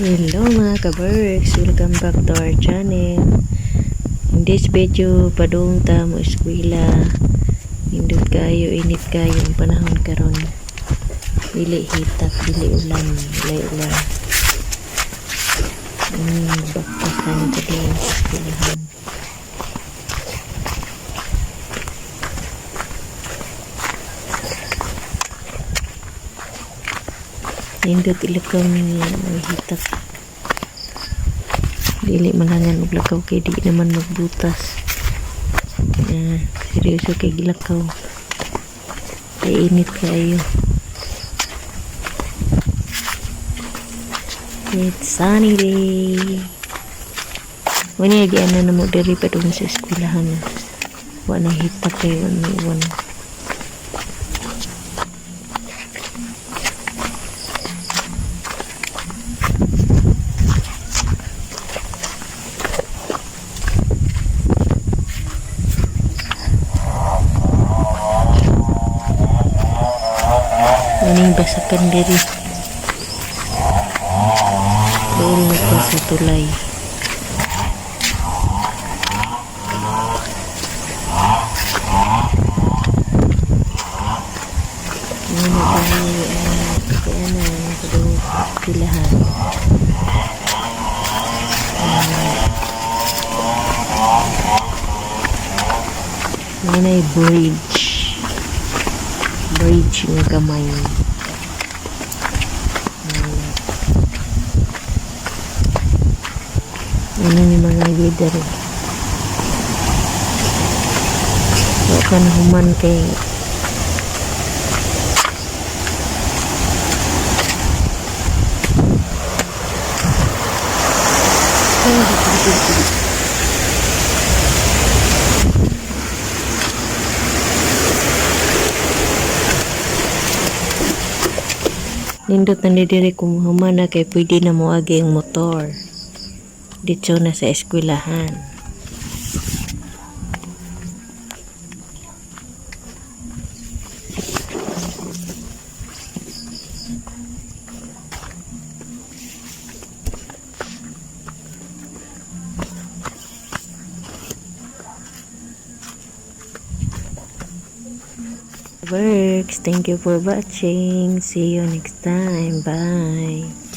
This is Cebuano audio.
Hello, mga ka-berks! Welcome back to our channel. In this video, padung ta mo eskwela. Nindot kayo, init kayo ang panahon karon. Dili hitak, dili ulan, dili ulan. Bakbakan ka din sa eskwelahan. Nindot ilakaw niya, may hitak. Dili malangan og lakaw kay di naman magbutas. Ah, seryoso kay gilakaw. Kay init kaayo. It's sunny day. Wala giana na mo diri padung sa eskwelahan. Wa na hitak kay wa na uwan. Maning basakan diri. Dool na ko sa tulay. Ano tayo kaya na padung sa eskwelahan. Ano na bridge. Bridge nga gamay. Ano ni mga leader. Wa pa na human kay nindot na ni diri kung human na kay pwede na moagi ang motor. Dito na sa eskwelahan. Works. Thank you for watching. See you next time. Bye.